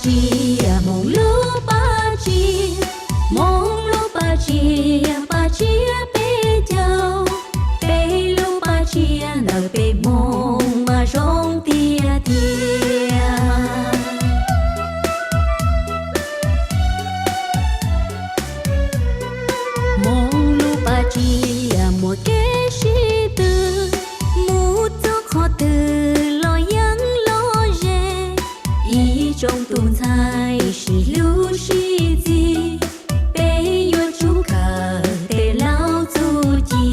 Tsia, Hmoob lub Paj Tsiaj, Hmoob lub Paj Tsiaj, Paj Tsiaj peb caug, peb lub Paj Tsiaj ntawm peb Hmoob mas zoo tiag tiag. Hmoob lub Paj Tsiaj muaj kev sib tw, mus txog qhov twg los yeej lom zem, ib tsoom tus ntxhais sib hlub sib txib, peb yuav tsum khaws tej laus txuj ci.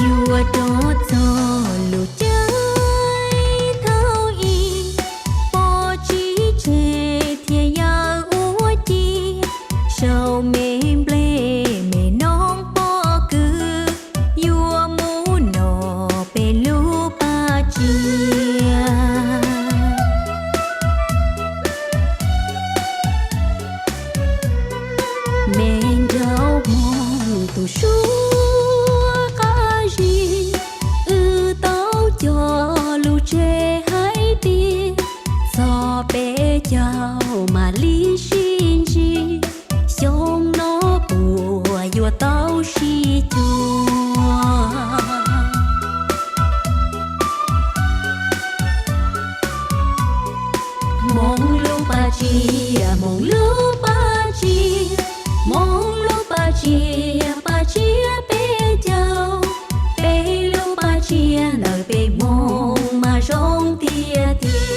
Yuav rov txog lub caij thaum ub, pov tsis tseg thiab yawm ua ci, sau me nplej me noob pob kws, yuav mus noj peb lub Paj Tsiaj. Me nraug Hmoob tus suav qab zib, wb tau cog lus tseg hais tias, txog peb caug mam li sib ntsib, xyoo no puas yuav tau sib cuag. Hmoob lub Paj Tsiaj, Hmoob lub Paj Tsiaj, Hmoob lub Paj Tsiaj, Paj Tsiaj peb caug, peb lub Paj Tsiaj ntawm peb Hmoob mas zoo tiag tiag.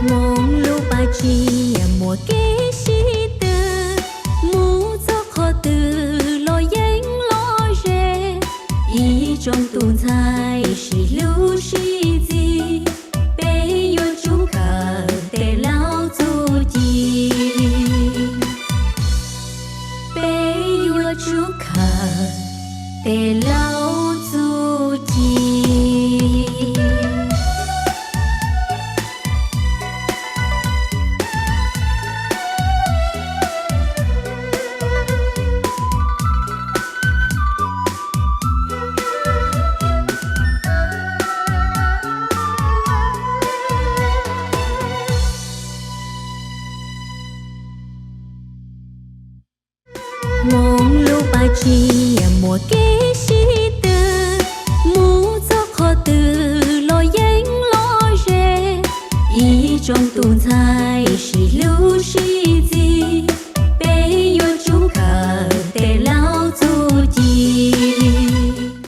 Hmoob lub Paj Tsiaj muaj kev sib tw, mus txog qhov twg los yeej lom zem, ib tsoom tus ntxhais sib hlub sib txib, peb yuav tsum khaws tej laus txuj ci. Peb yuav tsum khaws tej laus txuj ci. Hmoob lub Paj Tsiaj muaj kev sib tw, mus txog qhov twg los yeej lom zem, ib tsoom tus ntxhais sib